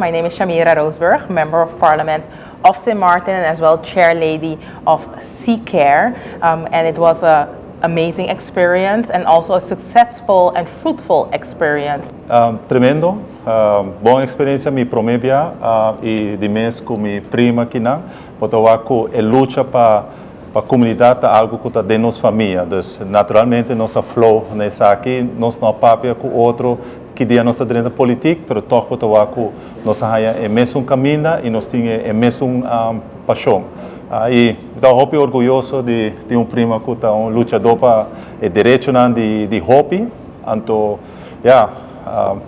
My name is Sjamira Roseburg, Member of Parliament of St. Martin and as well Chair Lady of CCARE. And it was a amazing experience and also a successful and fruitful experience. Tremendo, bon eksperensia, mi promé bia i di mes ku mi prima akinan, pasobra ku e lucha pa komunidat ta algu ku ta den nos famia. Dus naturalmente nos a flow n'esaki, nos no a papia ku otro ki dia nos ta den politika, pero toch pasobra ku nos a haña e mesun kaminda i nos tin e mesun pashon. I ta hopi orguyoso di un prima ku ta un luchadó pa e derecho di hopi. Anto, ja,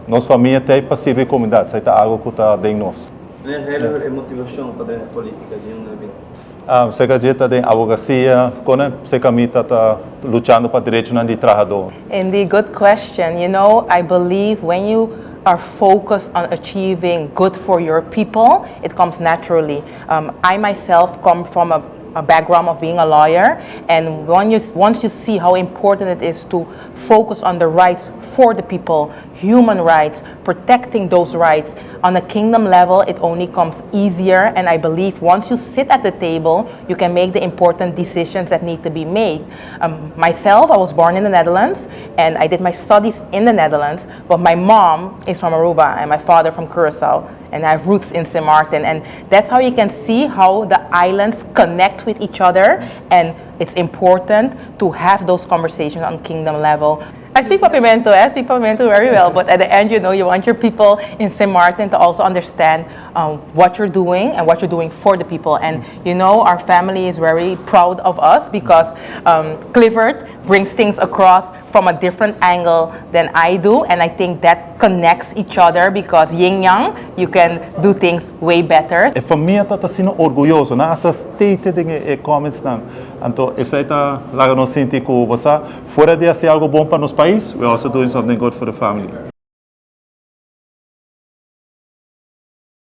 nos famia t'ei pa sirbi komunidat, esei ta algu ku ta den nos. Meneer, e motivashon pa drenta politika di unda a bin? Serka dje ta den abogasia, ku serka mi ta luchando pa derecho di trahadó. Indeed, good question. I believe when you are focused on achieving good for your people, it comes naturally. I myself come from a background of being a lawyer, and once you see how important it is to focus on the rights for the people, human rights, protecting those rights on a kingdom level, it only comes easier. And I believe once you sit at the table, you can make the important decisions that need to be made. Myself, I was born in the Netherlands and I did my studies in the Netherlands, but my mom is from Aruba and my father from Curacao, and I have roots in St. Martin. And that's how you can see how the islands connect with each other. And it's important to have those conversations on kingdom level. I speak Papiamento, I speak Papiamento very well, but at the end, you want your people in St. Martin to also understand what you're doing and what you're doing for the people. And our family is very proud of us because Clifford brings things across from a different angle than I do. And I think that connects each other because yin yang, you can do things way better. E famia ta asina orguyoso, nan a state den e comments nan. Anto, esei ta laga nos sinti ku bo, fuera di hasi algu bon pa nos pais, we also doing something good for the family.